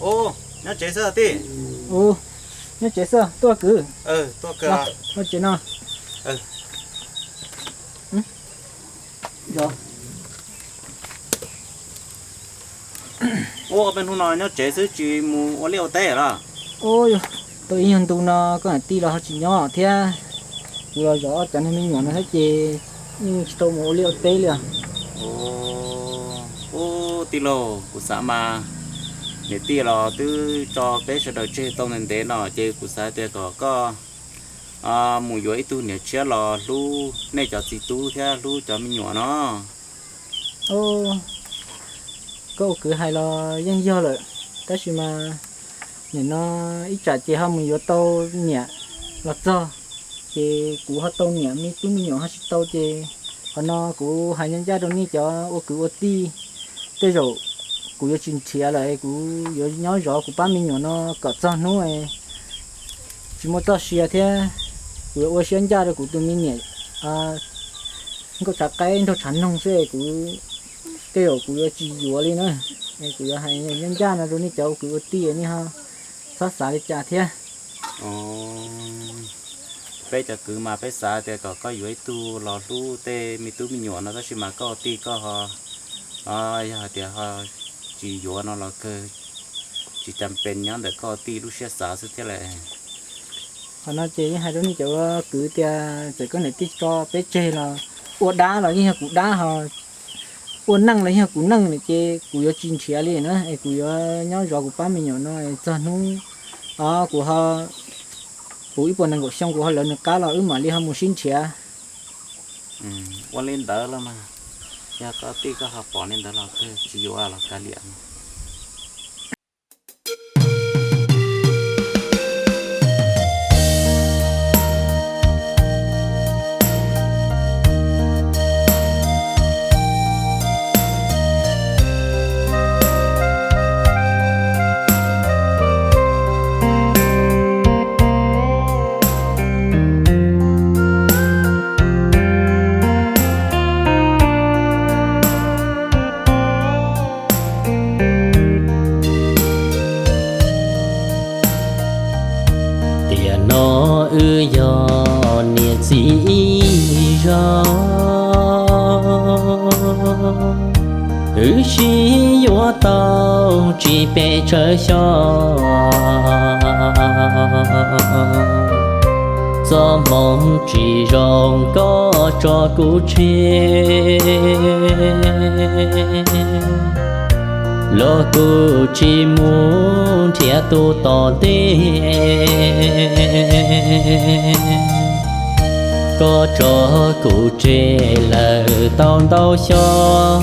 Ub, nyob tsev xwb tij. Ub, nyob tsev xwb, tuaj kwv. Tuaj kwv. Nyob tsev no. Ub, peb hnub no nyob tsev xwb tsis mus ua liaj ua teb los? Ub, tau ib nyuag ntu no koj niam tij los ho tsis nyob thiab, kuv los zov cov niag me nyuam no thiab ces yeej tsis tau mus ua liaj ua teb li os. Ub, tij laug, kuv xav mas niam tij los twb tso peb sawv daws tseg tau ntev ntev no ces kuv xav tias kom koj mus yuav ib tug niam tshiab los hlub nej cov txiv tub thiab hlub cov me nyuam no. Koj ua kwv hais los yeej yog lawm, tab sis mas nim no ib tsam ces ho mus yuav tau niam los txog, ces kuv ho tau niam me tub me nyuam ho tsis tau ces qhov no kuv hais ncaj ncaj rau nej cov ua kwv ua tij, tej zaum kuv yuav tsis nrhiav lawm, kuv yuav nyob zov kuv pab me nyuam no kom txog hnub tsis muaj txoj sia thiab, kuv yuav ua siab ncaj rau kuv tus me niam nkauj tshav qaib nraug tshav noog xwb, kuv tej zaum kuv yuav tsis yuav li na. Kuv yuav hais ncaj ncaj no rau nej cov ua kwv ua tij, nej ho txhob xav li cas thiab. Peb cov kwv mas peb xav tias kom koj yuav ib tug los hlub tej me tub me nyuam no, tab sis mas koj ua tij koj ho, yog hais tias ho tsis yuav no los kawg tsis cas pes nyob ntawm koj ua tij lub siab xav xwb thiab lawm. Qhov no ces yeej hais rau nej cov ua kwv tias txawm koj niam tij tso peb tseg los ua dab los yeej yog kuv dab ho, ua neej los yog kuv neej na, ces kuv yuav tsis nrhiav li na, es kuv yuav nyob zov kuv pab me nyuam no txog hnub kuv ho puv ib puas nees nkaum xyoo kuv ho lawv nws qab los wb mam li ho mus sib nrhiav. Ua li ntawd los mas, yog koj tij koj ho pom li ntawd los kawg tsis yuav los kav liam. Tiam no wb yog niam txiv ib zaug, wb sib yuav tau tsis pes tsawg xyoo. Txoj hmoov tsis zoo koj tso kuv tseg, los kuv tsis mus nrhiav tus tom ntej. Koj tso kuv tseg lawm tau ntau xyoo,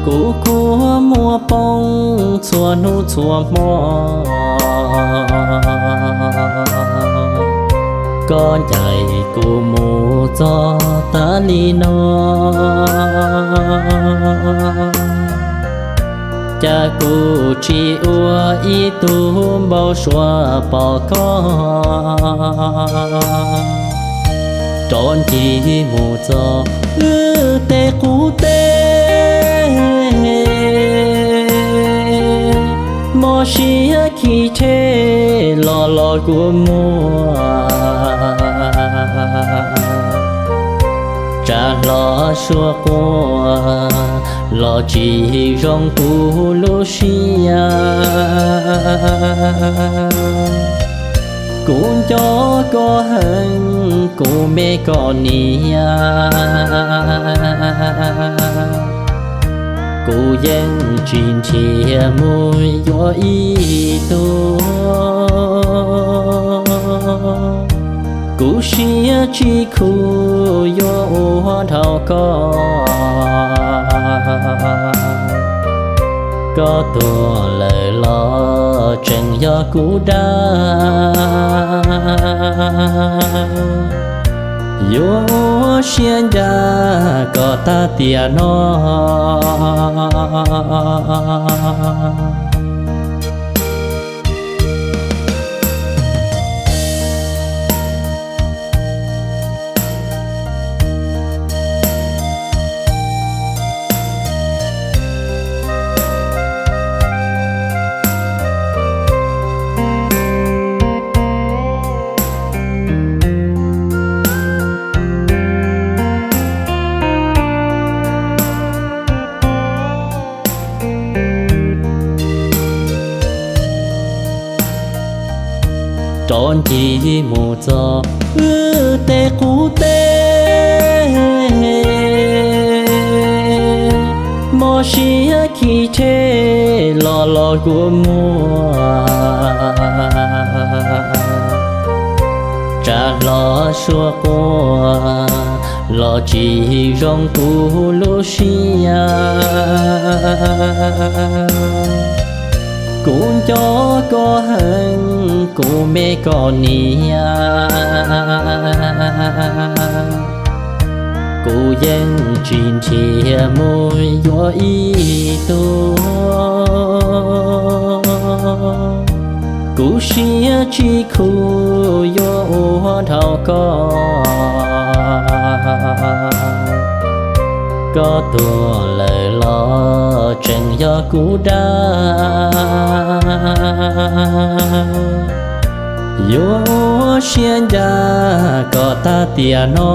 kuv kua muag poob txhua hnub txhua hmo. Koj ncaim kuv mus txog tas li no, cas kuv tsis ua ib tug npau suav pom koj rov ncig mus txog wb tej qub teb. Mob siab khi tshe los los kua muag, tsa hlo suab quaj los tsis zoo kuv lub siab. Kuv nco koj heev kuv me koj niam, kuv yeej tsis nrhiav mus yuav ib tug. Kuv siab tsis khuv yuav ua dhau koj. Koj tuag lawm los tseem yog kuv dag, yuav ua siab ncaj koj tag tiam no. Ncig mus txog wb tej qub teb, mob siab khi rhe los los kua muag, tsa hlo suab quaj los tsis zoo kuv lub siab. Kuv nco koj heev, kuv me koj niam, kuv yeej tsis nrhiav mus yuav ib tug. Kuv siab tsis khuv yuav ua dhau koj, koj tuag lawm los tseem yog kuv dag. Yuav ua siab ncaj kom tag tiam no,